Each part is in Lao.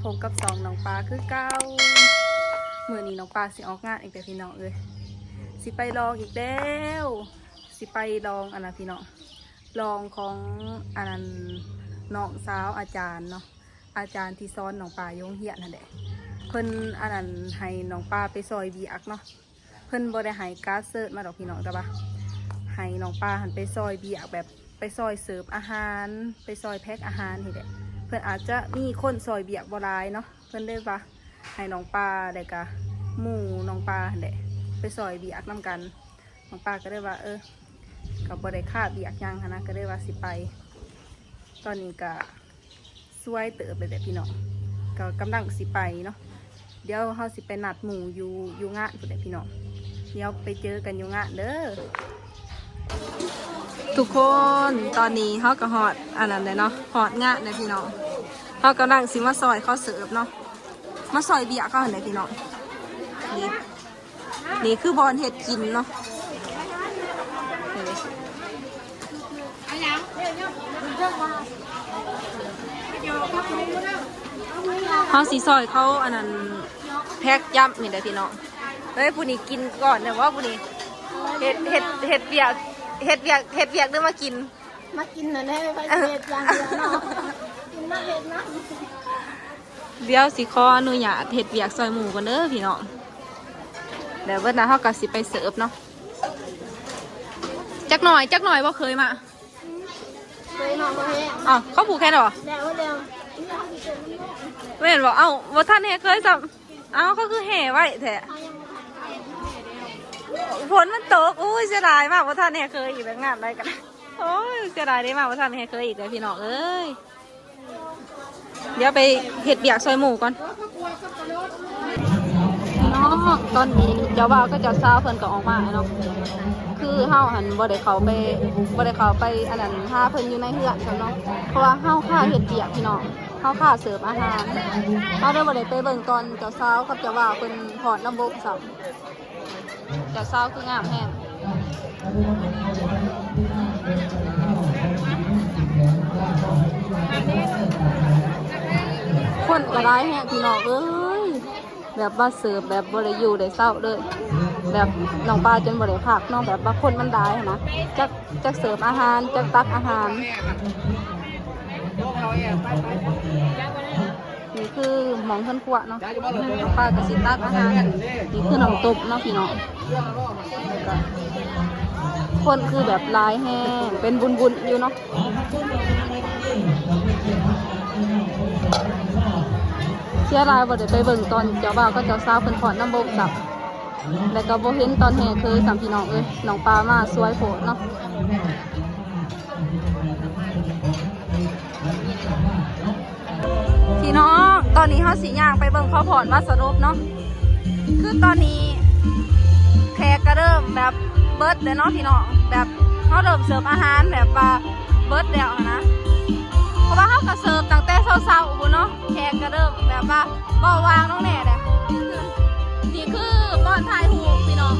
ພົບກັບຊ່ອງນ້ອງປາຄືເກົ່າ. ມື້ນີ້ນ້ອງປາຊິອອກງານອີກແລ້ວພີ່ນ້ອງເອີຍ, ຊິໄປລອງອີກແລ້ວ, ຊິໄປລອງອັນນະພີ່ນ້ອງ, ລອງຂອງອັນນັ້ນ ນ້ອງສາວອາຈານເນາະ, ອາຈານທີ່ສອນນ້ອງປາຢູ່ໂຮງຮຽນຫັ້ນແຫຼະ. ເພິ່ນອັນນັ້ນໃຫ້ນ້ອງປາໄປຊ່ອຍວຽກເນາະ, ເພິ່ນບໍ່ໄດ້ໃຫ້ກາດເຊີດມາດອກພີ່ນ້ອງ, ແຕ່ວ່າໃຫ້ນ້ອງປາຫັ້ນໄປຊ່ອຍວຽກ ແບບໄປຊ່ອຍເສີບອາຫານ ໄປຊ່ອຍແພັກອາຫານນີ້ແຫຼະ. ເພິ່ນອາດຈະມີຄົນຊ່ອຍວຽກບໍ່ຫຼາຍເນາະ, ເພິ່ນເລີຍວ່າໃຫ້ນ້ອງປາ ແລ້ວກະໝູ່ນ້ອງປາຫັ້ນແຫຼະ ໄປຊ່ອຍວຽກນຳກັນ. ນ້ອງປາກໍເລີຍວ່າ ເອີ ກໍບໍ່ໄດ້ຄາວຽກຫຍັງຫັ້ນນະ, ກໍເລີຍວ່າຊິໄປ. ຕອນນີ້ກໍ ສວຍເຕີບເລີຍແຫຼະພີ່ນ້ອງ, ກໍກຳລັງຊິໄປເນາະ. ດຽວເຮົາຊິໄປນັດໝູ່ຢູ່ ຢູ່ງານພຸ້ນແຫຼະພີ່ນ້ອງ, ດຽວໄປເຈີກັນຢູ່ງານເດີທຸກຄົນ. ຕອນນີ້ເຮົາກໍຮອດອັນນັ້ນແລ້ວເນາະ, ຮອດງານແລ້ວພີ່ນ້ອງ. ເຮົາກຳລັງຊິມາຊ່ອຍເຂົາເສີບເນາະ, ມາຊ່ອຍວຽກເຂົາຫັ້ນແຫຼະພີ່ນ້ອງ. ນີ້ ນີ້ຄືບ່ອນເຮັດກິນເນາະ. ເຮົາຊິຊ່ອຍເຂົາອັນນັ້ນ ແພັກຢຳນີ້ແຫຼະພີ່ນ້ອງ. ເອີຍ ຜູ້ນີ້ກິນກ່ອນແລ້ວບໍ່? ຜູ້ນີ້ເຮັດ ເຮັດ ເຮັດວຽກ ເຮັດວຽກ ເຮັດວຽກຫຼືມາກິນ? ມາກິນນັ້ນແຫຼະ, ໄປເຮັດຢ່າງດຽວເນາະ, ກິນນຳເຮັດນຳ. ດຽວຊິຂໍອະນຸຍາດເຮັດວຽກຊ່ອຍໝູ່ກ່ອນເດີພີ່ນ້ອງ. ແລ້ວເບິດນັ້ນເຮົາກໍຊິໄປເສີບເນາະ. ຈັກໜ້ອຍ ຈັກໜ້ອຍບໍ່ເຄີຍມາ? ເຄີຍມາບໍ່ແຮງ. ອ້າວ ເຂົາຜູກແຂນແລ້ວບໍ່? ແລ້ວ ແລ້ວ. ແມ່ນບໍ່? ເອົ້າ ບໍ່ທັນແຮ່ເຄີຍຊ້ຳ. ເອົ້າ ເຂົາຄືແຮ່ໄວແທ້? ຝົນມັນຕົກ. ໂອ້ຍ ເສຍດາຍ ມາບໍ່ທັນແຮ່ເຄີຍອີກແລ້ວ. ງານໃດກໍໄດ້. ໂອ້ຍ ເສຍດາຍເດ້ ມາບໍ່ທັນແຮ່ເຄີຍອີກແລ້ວ ພີ່ນ້ອງເອີຍ. ດຽວໄປເຮັດວຽກຊ່ອຍໝູ່ກ່ອນ. ພີ່ນ້ອງ ຕອນນີ້ເຈົ້າບ່າວກັບເຈົ້າສາວເພິ່ນກໍອອກມາແລ້ວເນາະ. ຄືເຮົາຫັ້ນບໍ່ໄດ້ເຂົ້າໄປ ບໍ່ໄດ້ເຂົ້າໄປອັນນັ້ນ ຫາເພິ່ນຢູ່ໃນເຮືອນຊ້ຳເນາະ, ເພາະວ່າເຮົາຄາເຮັດວຽກ ພີ່ນ້ອງ, ເຮົາຄາເສີບອາຫານ. ເຮົາເລີຍບໍ່ໄດ້ໄປເບິ່ງຕອນເຈົ້າສາວກັບເຈົ້າບ່າວເພິ່ນຟ້ອນລຳວົງຊ້ຳ. ເຈົ້າສາວຄືງາມແຮງ. ຄົນກໍຫຼາຍແຮງ ພີ່ນ້ອງເອີຍ, ແບບວ່າເສີບແບບບໍ່ໄດ້ຢູ່ໄດ້ເຊົາເລີຍ, ແບບນ້ອງປາຈົນບໍ່ໄດ້ພັກເນາະ, ແບບວ່າຄົນມັນຫຼາຍຫັ້ນນະ, ຈັກ ຈັກເສີບອາຫານ ຈັກຕັກອາຫານ. ນີ້ຄືໝ່ອງເຮືອນຄົວເນາະ, ປ້າກໍຊິຕັກອາຫານ. ນີ້ຄືນ້ຳຕົ້ມເນາະພີ່ນ້ອງ. ຄົນຄືແບບຫຼາຍແຮງ ເປັນບຸນໆຢູ່ເນາະ. ເສຍດາຍບໍ່ໄດ້ໄປເບິ່ງຕອນເຈົ້າບ່າວກັບເຈົ້າສາວເພິ່ນຟ້ອນລຳວົງຊ້ຳ, ແລ້ວກໍບໍ່ເຫັນຕອນແຫ່ເຄີຍຊ້ຳ ພີ່ນ້ອງເອີຍ. ນ້ອງປາມາສວຍໂພດເນາະ. ພີ່ນ້ອງ ຕອນນີ້ເຮົາຊິຍ່າງໄປເບິ່ງເຂົາຟ້ອນວັດສະລົບເນາະ. ຄືຕອນນີ້ແຂກກໍເລີ່ມແບບເບິດແລ້ວເນາະພີ່ນ້ອງ, ແບບເຮົາເລີ່ມເສີບອາຫານແບບວ່າເບິດແລ້ວຫັ້ນນະ, ເພາະວ່າເຮົາກໍເສີບຕັ້ງແຕ່ເຊົ້າໆພຸ້ນເນາະ. ແຂກກໍເລີ່ມແບບວ່າ ເວົ້າວ່ານ້ອງແນ່ແຫຼະ. ນີ້ຄືບ່ອນຖ່າຍຮູບພີ່ນ້ອງ.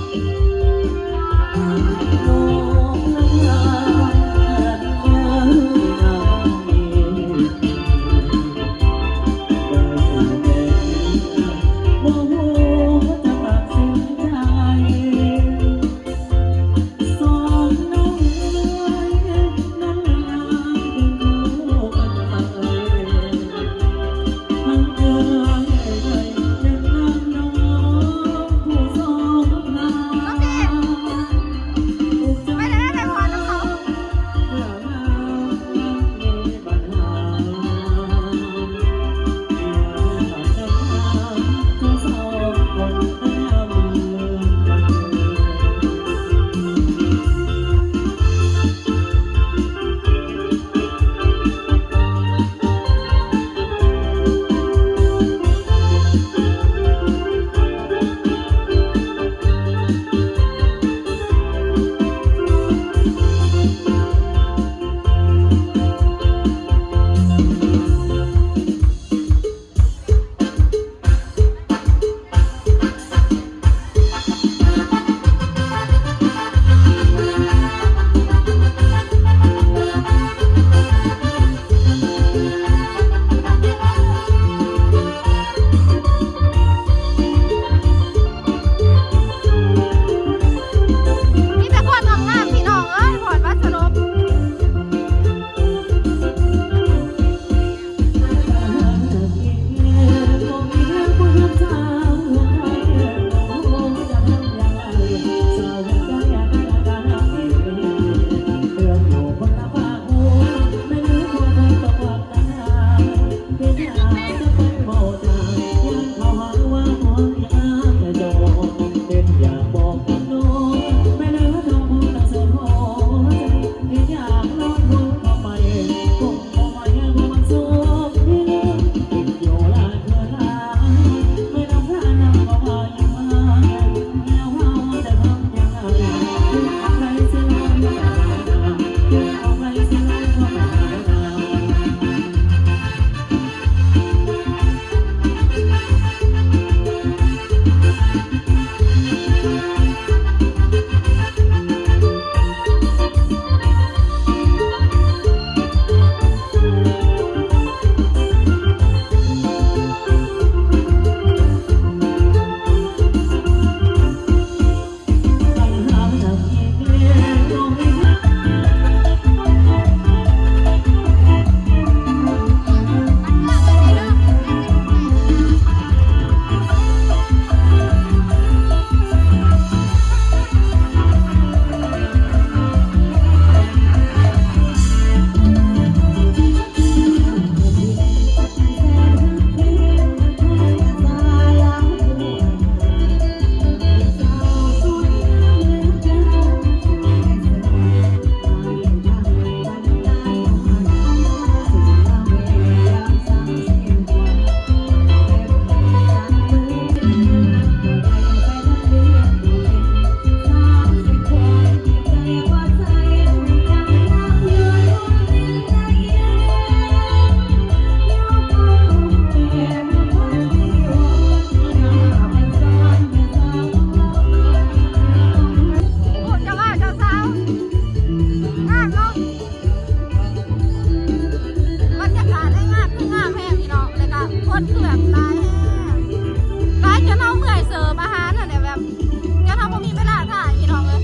ງານເຮົາບໍ່ມີເວລາຖ່າຍພີ່ນ້ອງເອີຍ.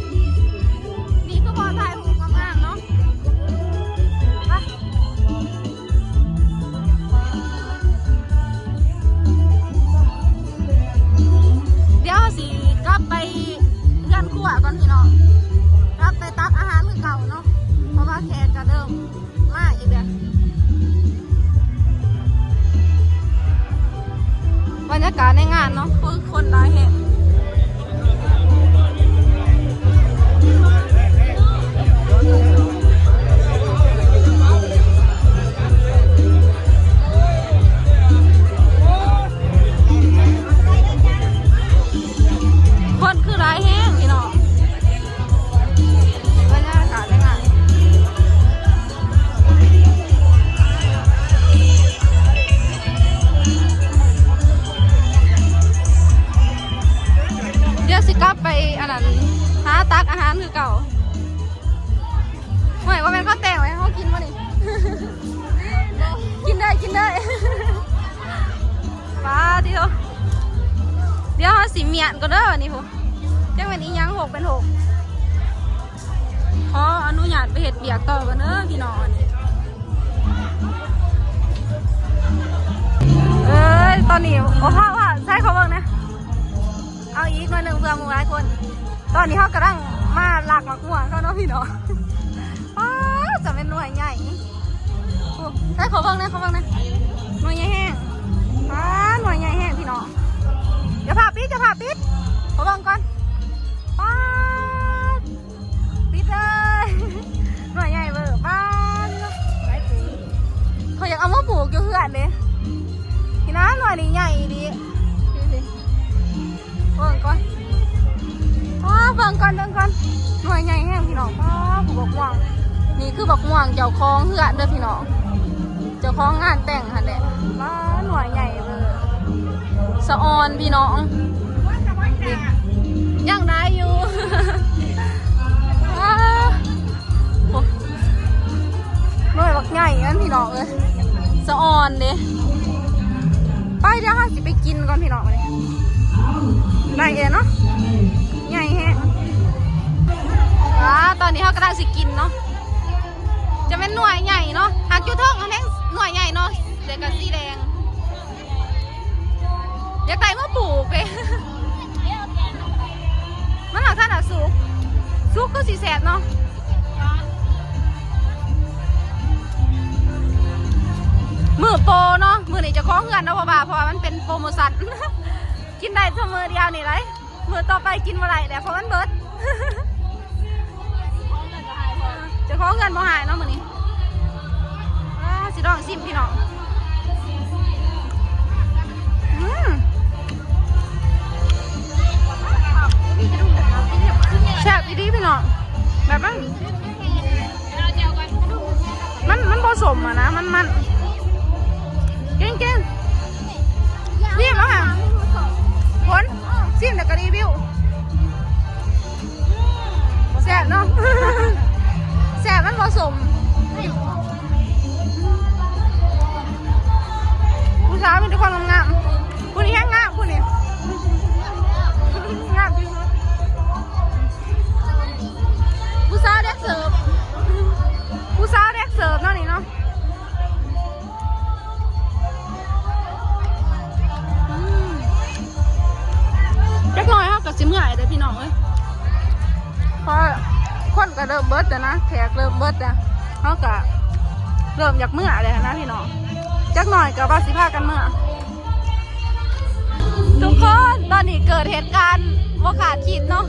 ນີ້ຄືບ່ອນຖ່າຍຮູບງາມໆເນາະ. ໄປ ດຽວເຮົາຊິກັບໄປເຮືອນຄົວກ່ອນພີ່ນ້ອງ, ກັບໄປຕັກອາຫານຄືເກົ່າເນາະ ເພາະວ່າແຂກກະເລີ່ມມາອີກແລ້ວ. ບັນຍາກາດໃນງານເນາະ ຄືຄົນຫຼາຍແຮງ. ຄົນຄືຫຼາຍແຮງພີ່ນ້ອງ. ບັນຍາກາດໃນງານ ດຽວຊິກັບໄປອັນນັ້ນ ຫາຕັກອາຫານຄືເກົ່າ. ໂອ້ຍ ວ່າແມ່ນເຂົາແຕ່ງໄວ້ໃຫ້ເຮົາກິນບໍ່ນີ້? ກິນເດີ ກິນເດີ. ປາດຕິໂທ ດຽວເຮົາຊິມ້ຽນກ່ອນເດີນີ້ພຸ້ນ. ຈັກແມ່ນອີ່ຫຍັງ ຫົກເປັນຫົກ. ຂໍອະນຸຍາດໄປເຮັດວຽກຕໍ່ກ່ອນເດີພີ່ນ້ອງ. ເອີຍ ຕອນນີ້ ໂອ້ ພາ ພາ ໃສ່ຂໍເບິ່ງແດ່. ເອົາອີກໜ້ອຍໜຶ່ງເພື່ອໝູ່ຫຼາຍຄົນ. ຕອນນີ້ເຮົາກຳລັງມາລັກໝາກມ່ວງເຂົາເນາະພີ່ນ້ອງ. ປາດ ຈະແມ່ນໜ່ວຍໃຫຍ່. ໂອ້ ໃສ່ຂໍເບິ່ງແດ່ ຂໍເບິ່ງແດ່. ໜ່ວຍໃຫຍ່ແຮງ. ປາດ ໜ່ວຍໃຫຍ່ແຮງພີ່ນ້ອງ. ຢ່າພາປິດ ຢ່າພາປິດ ຂໍເບິ່ງກ່ອນ. ປາດ ປິດເລີຍ. ໜ່ວຍໃຫຍ່ເວີ. ປາດ ຂ້ອຍຢາກເອົາມາປູກຢູ່ເຮືອນເດ້. ນີ້ນະ ໜ່ວຍນີ້ໃຫຍ່ອີ່ຫຼີ. ເບິ່ງກ່ອນ ອ້າ ເບິ່ງກ່ອນ ເບິ່ງກ່ອນ. ໜ່ວຍໃຫຍ່ແຮງພີ່ນ້ອງ. ປ້າ ຜູ້ບັກມ່ວງ ນີ້ຄືບັກມ່ວງເຈົ້າຂອງເຮືອນເດີພີ່ນ້ອງ, ເຈົ້າຂອງງານແຕ່ງຫັ້ນແຫຼະ. ປ້າ ໜ່ວຍໃຫຍ່ເວີ ສະອອນພີ່ນ້ອງ. ນີ້ ຍັງໄດ້ຢູ່. ອ້າ ໂອ້ ໜ່ວຍບັກໃຫຍ່ນັ້ນພີ່ນ້ອງເອີຍ, ສະອອນເດ້. ໄປ ດຽວເຮົາຊິໄປກິນກ່ອນພີ່ນ້ອງ. ໄດ້ເດ້ເນາະ ໃຫຍ່ແຮງ. ອ່າ ຕອນນີ້ເຮົາກຳລັງຊິກິນເນາະ. ຈະແມ່ນໜ່ວຍໃຫຍ່ເນາະ, ຫາກຢູ່ເທິງຫັ້ນແຮງໜ່ວຍໃຫຍ່ເນາະ, ແລ້ວກໍສີແດງ. ຢາກໄດ້ມາປູກເດ້. ມັນຫາກທັນອະສຸກ, ສຸກຄືຊິແຊບເນາະ. ມື້ໂປຣເນາະ, ມື້ນີ້ເຈົ້າຂອງເຮືອນເນາະ, ເພາະວ່າ ເພາະວ່າມັນເປັນໂປຣໂມຊັນ. ກິນໄດ້ແຕ່ມື້ດຽວນີ້ໄດ໋, ມື້ຕໍ່ໄປກິນບໍ່ໄດ້ແລ້ວ ເພາະມັນເບິດ. ເຈົ້າຂອງເຮືອນບໍ່ໃຫ້ເນາະມື້ນີ້. ອ່າ ຊິລອງຊິມພີ່ນ້ອງ. ອືມ ແຊບອີ່ຫຼີພີ່ນ້ອງ. ແບບມັນ ມັນ ມັນບໍ່ສົ້ມອະນະ, ມັນ ມັນ ເກັ່ງໆ. ຊີມເອົາຫາ ຄົນ ຊີມແລ້ວກໍຣີວິວ. ແຊບເນາະ, ແຊບ, ມັນບໍ່ສົ້ມ. ຜູ້ສາວມີແຕ່ຄົນງາມໆ, ຜູ້ນີ້ແຮງງາມ, ຜູ້ນີ້ງາມທີ່ສຸດ. ຜູ້ສາວເດັກເສີບ, ຜູ້ສາວເດັກເສີບເນາະນີ້ເນາະ. ອືມ ຈັກໜ້ອຍເຮົາກໍຊິເມື່ອຍເດ້ພີ່ນ້ອງເອີຍ, ເພາະຄົນກໍເລີ່ມເບິດແລ້ວນະ, ແຂກເລີ່ມເບິດແລ້ວ, ເຮົາກໍເລີ່ມຢາກເມື່ອແລ້ວນະພີ່ນ້ອງ. ຈັກໜ້ອຍກໍວ່າຊິພາກັນເມື່ອ. ທຸກຄົນ ຕອນນີ້ເກີດເຫດການບໍ່ຄາດຄິດເນາະ,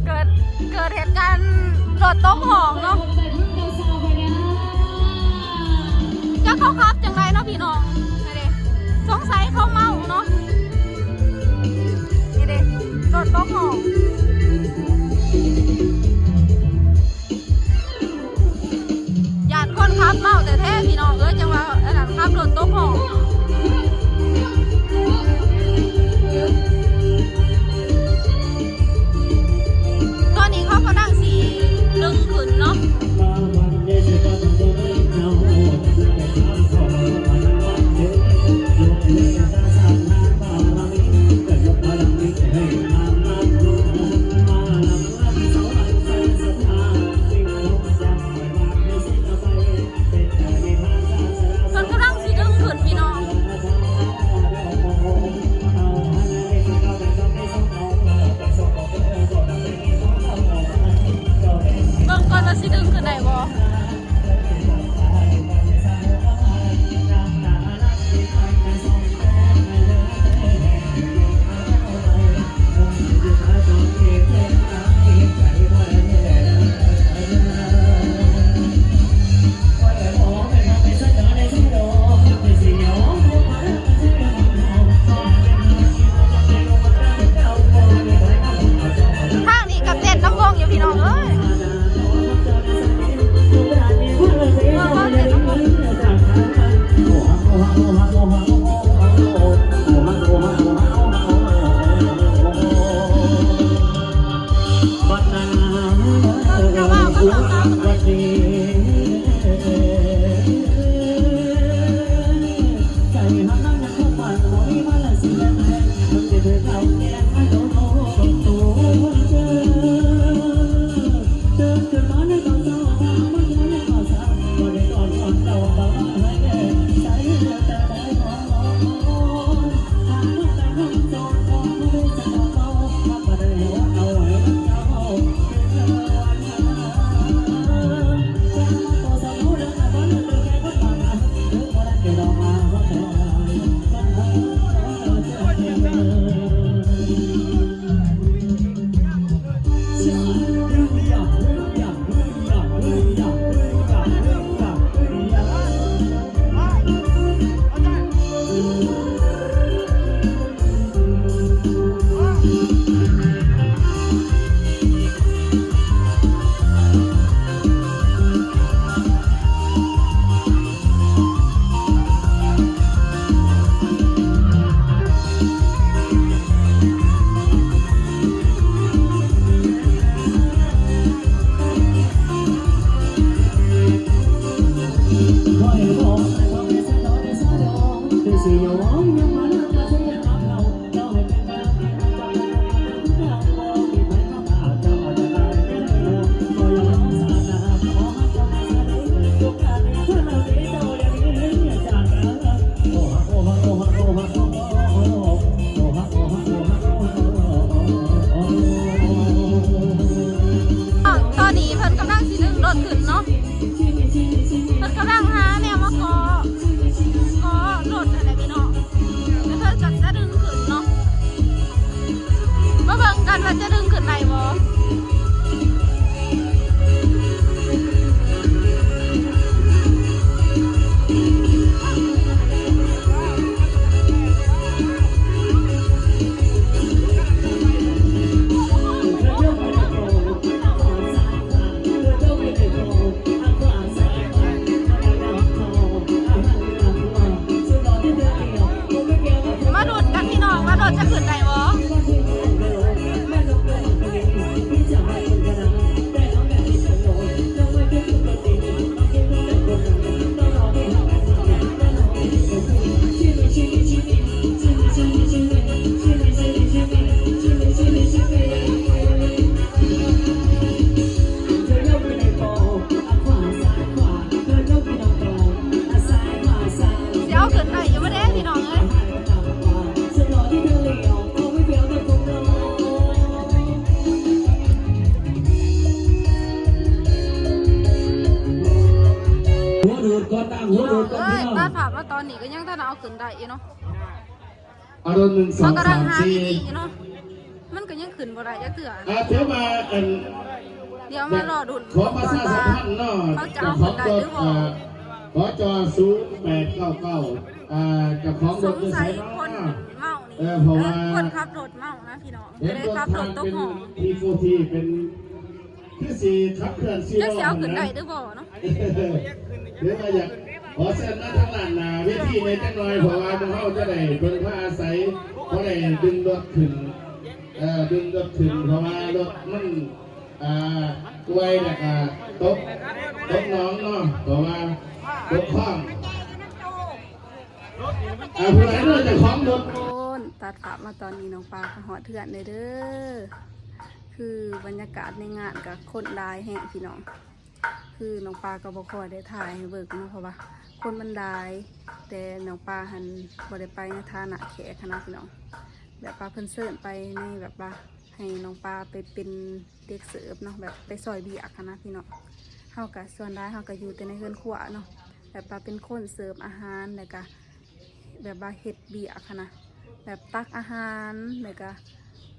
ເກີດ ເກີດເຫດການລົດຕົກຮ່ອງເນາະ. ຈັກເຂົາຂັບຈັ່ງໃດເນາະພີ່ນ້ອງ. ນີ້ເດ້ ສົງໄສເຂົາເມົາເນາະ. ນີ້ເດ້ ລົດຕົກຮ່ອງ. ຢ້ານຄົນຂັບເມົາແທ້ໆ ພີ່ນ້ອງເອີຍ, ຈັ່ງວ່າອັນນັ້ນ ຂັບລົດຕົກຮ່ອງ. ຕອນນີ້ເຂົາກຳລັງຊິດຶງຂຶ້ນເນາະ. ຕອນນີ້ເພິ່ນກຳລັງຊິດຶງລົດຂຶ້ນເນາະ ເພິ່ນກຳລັງຫາແນວມາເກາະ ເກາະລົດຫັ້ນແຫຼະພີ່ນ້ອງ ແລ້ວເພິ່ນກໍຈະດຶງຂຶ້ນເນາະ ມາເບິ່ງກັນວ່າຈະດຶງຂຶ້ນໄດ້ບໍ່. ມາລຸ້ນກັນພີ່ນ້ອງ ວ່າລົດຈະຂຶ້ນໄດ້ບໍ່? ຊິເອົາຂຶ້ນໄດ້ຢູ່ບໍ່ເດ້ພີ່ນ້ອງເອີຍ? ຫົວໂດດກ່ອນ ຕັ້ງຫົວໂດດກ່ອນ ພີ່ນ້ອງເອີຍ ພີ່ນ້อง ຕັດພາບມາຕອນນີ້ກໍຍັງທັນເອົາຂຶ້ນໄດ້ຢູ່ເນາະ ເອົາໂດດ ໜຶ່ງ ສອງ ສາມ ສີ່ ເຮົາກຳລັງຫາວິທີຢູ່ເນາະ ມັນກໍຍັງຂຶ້ນບໍ່ໄດ້ຈັກເທື່ອ ອ່າ ຖືວ່າ ອັນ ດຽວມາລໍລຸ້ນ ຂໍປະຊາສຳພັນເນາະ ເຂົາຈະເອົາຂຶ້ນໄດ້ຫຼືບໍ່ ເຈົ້າຂອງລົດ ອ່າ ຂໍຈອ ສູນແປດເກົ້າເກົ້າ ອ່າ ເຈົ້າຂອງລົດຢູ່ໃສເນາະ ສົງໄສຄົນເມົານີ້ ເອີ ເພາະວ່າ ເອີ ຄົນຂັບລົດເມົານະພີ່ນ້ອງ ເຫັນລົດທາງເປັນ ທີໂຟທີ ເປັນ ຄືຊິຂັບເຄື່ອນສີ່ລໍ້ ຈັກຊິເອົາຂຶ້ນໄດ້ຫຼືບໍ່ເນາະ ຫຼືວ່າຢາກ ຂໍເຊີນມາທາງດ້ານໜ້າເວທີແດ່ຈັກໜ່ອຍ ເພາະວ່າພວກເຮົາຈະໄດ້ເພິ່ງພາອາໄສ ພໍໄດ້ດຶງລົດຂຶ້ນ ເອີ ດຶງລົດຂຶ້ນ ເພາະວ່າລົດມັນ ອ່າ ປ່ວຍ ແລ້ວກະຕົກ ຕົກໜອງເນາະ ເພາະວ່າຕົກຄອງ ອ່າ ຜູ້ໃດເນາະເຈົ້າຂອງລົດ ທຸກຄົນ ຕັດພາບມາຕອນນີ້ ນ້ອງປາກໍຮອດເຮືອນແລ້ວເດີ ຄືບັນຍາກາດໃນງານກໍຄົນຫຼາຍແຮງພີ່ນ້ອງ ຄືນ້ອງປາກໍບໍ່ຄ່ອຍໄດ້ຖ່າຍໃຫ້ເບິ່ງເນາະ ເພາະວ່າຄົນມັນຫຼາຍ ແຕ່ນ້ອງປາຫັ້ນບໍ່ໄດ້ໄປໃນຖານະແຂກຫັ້ນນະພີ່ນ້ອງ ແບບວ່າເພິ່ນເຊີນໄປໃນແບບວ່າໃຫ້ນ້ອງປາໄປເປັນເດັກເສີບເນາະ ແບບໄປຊ່ອຍວຽກຫັ້ນນະພີ່ນ້ອງ ເຮົາກໍສ່ວນຫຼາຍເຮົາກໍຢູ່ແຕ່ໃນເຮືອນຄົວເນາະ ແບບວ່າເປັນຄົນເສີບອາຫານ ແລ້ວກໍ ແບບວ່າເຮັດວຽກຫັ້ນນະ ແບບຕັກອາຫານ ແລ້ວກະ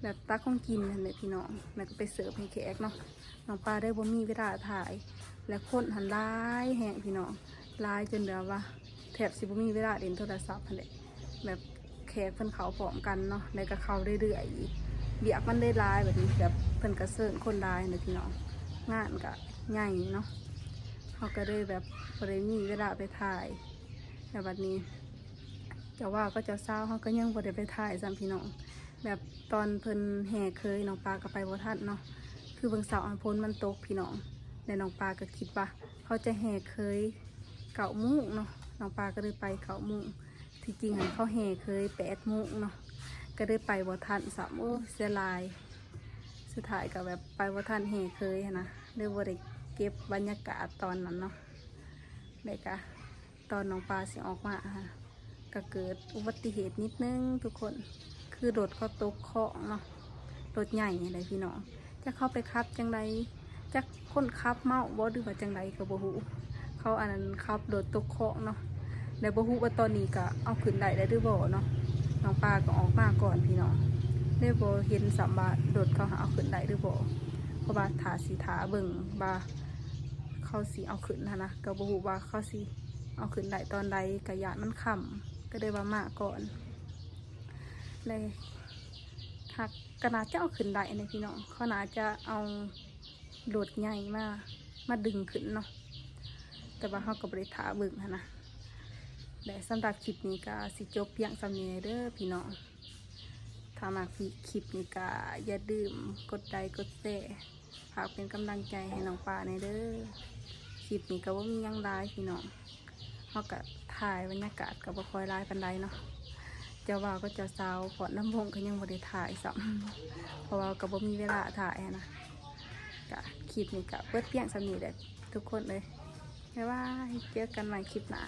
ແບບຕັກຂອງກິນຫັ້ນແຫຼະພີ່ນ້ອງ ແລ້ວກະໄປເສີບໃຫ້ແຂກເນາະ ນ້ອງປາເລີຍບໍ່ມີເວລາຖ່າຍ ແລະຄົນຫັ້ນຫຼາຍແຮງພີ່ນ້ອງ ຫຼາຍຈົນແບບວ່າແທບຊິບໍ່ມີເວລາຫຼິ້ນໂທລະສັບຫັ້ນແຫຼະ ແບບແຂກເພິ່ນເຂົ້າພ້ອມກັນເນາະ ແລ້ວກະເຂົ້າເລື້ອຍໆອີກ ວຽກມັນເລີຍຫຼາຍ ບາດນີ້ແບບເພິ່ນກະເຊີນຄົນຫຼາຍຫັ້ນແຫຼະພີ່ນ້ອງ ງານກະໃຫຍ່ເນາະ ເຮົາກະເລີຍແບບບໍ່ໄດ້ມີເວລາໄປຖ່າຍ ແລ້ວບາດນີ້ ເຈົ້າບ່າວກັບເຈົ້າສາວເຮົາກໍຍັງບໍ່ໄດ້ໄປຖ່າຍຊ້ຳພີ່ນ້ອງ ແບບຕອນເພິ່ນແຫ່ເຂີຍນ້ອງປາກໍໄປບໍ່ທັນເນາະ ຄືເບິ່ງເຊົ້າຫັ້ນຝົນມັນຕົກພີ່ນ້ອງ ແລະນ້ອງປາກໍຄິດວ່າເຂົາຈະແຫ່ເຂີຍເກົ້າໂມງເນາະ ນ້ອງປາກໍເລີຍໄປເກົ້າໂມງ ທີ່ຈິງຫັ້ນເຂົາແຫ່ເຂີຍແປດໂມງເນາະ ກໍເລີຍໄປບໍ່ທັນຊ້ຳ ໂອ້ຍ ເສຍດາຍ ສຸດທ້າຍກໍແບບໄປບໍ່ທັນແຫ່ເຂີຍຫັ້ນນະ ເລີຍບໍ່ໄດ້ເກັບບັນຍາກາດຕອນນັ້ນເນາະ ແລ້ວກະ ຕອນນ້ອງປາຊິອອກມາຫັ້ນ ກະເກີດອຸບັດຕິເຫດນິດໜຶ່ງທຸກຄົນ ຄືລົດເຂົາຕົກຄອງເນາະ ລົດໃຫຍ່ຫັ້ນແຫຼະພີ່ນ້ອງ ຈັກເຂົາໄປຂັບຈັ່ງໃດ ຈັກຄົນຂັບເມົາບໍ່ ຫຼືວ່າຈັ່ງໃດກໍບໍ່ຮູ້ ເຂົາອັນນັ້ນຂັບລົດຕົກຄອງເນາະ ແລ້ວບໍ່ຮູ້ວ່າຕອນນີ້ກະເອົາຂຶ້ນໄດ້ແລ້ວຫຼືບໍ່ເນາະ ນ້ອງປາກໍອອກມາກ່ອນພີ່ນ້ອງ ເລີຍບໍ່ເຫັນຊ້ຳວ່າລົດເຂົາຫາເອົາຂຶ້ນໄດ້ຫຼືບໍ່ ເພາະວ່າຖ້າຊິຖ້າເບິ່ງວ່າ ເຂົາຊິເອົາຂຶ້ນຫັ້ນນະ ກໍບໍ່ຮູ້ວ່າເຂົາຊິເອົາຂຶ້ນໄດ້ຕອນໃດ ກໍຢ້ານມັນຄ່ຳ ກໍເລີຍວ່າມາກ່ອນ ແລະຫາກກໍໜ້າຈະເອົາຂຶ້ນໄດ້ແຫຼະພີ່ນ້ອງ ເຂົາໜ້າຈະເອົາລົດໃຫຍ່ມາ ມາດຶງຂຶ້ນເນາະ ແຕ່ວ່າເຮົາກໍບໍ່ໄດ້ຖ້າເບິ່ງຫັ້ນນະ ແລະສຳລັບຄລິບນີ້ກໍຊິຈົບພຽງສ່ຳນີ້ເດີພີ່ນ້ອງ ຖ້າມັກຄລິບນີ້ກໍຢ່າລືມກົດໄລກົດແຊ ຝາກເປັນກຳລັງໃຈໃຫ້ນ້ອງປາແດ່ເດີ ຄລິບນີ້ກໍບໍ່ມີຫຍັງຫຼາຍພີ່ນ້ອງ ເຮົາກໍຖ່າຍບັນຍາກາດກໍບໍ່ຄ່ອຍຫຼາຍປານໃດເນາະ ເຈົ້າບ່າວກັບເຈົ້າສາວຟ້ອນລຳວົງກໍຍັງບໍ່ໄດ້ຖ່າຍຊ້ຳ ເພາະວ່າກໍບໍ່ມີເວລາຖ່າຍຫັ້ນນະ. ກະຄລິບນີ້ກະເບິດພຽງສ່ຳນີ້ແຫຼະທຸກຄົນເອີຍ. ບາຍບາຍ ເຈີກັນໃໝ່ຄລິບໜ້າ.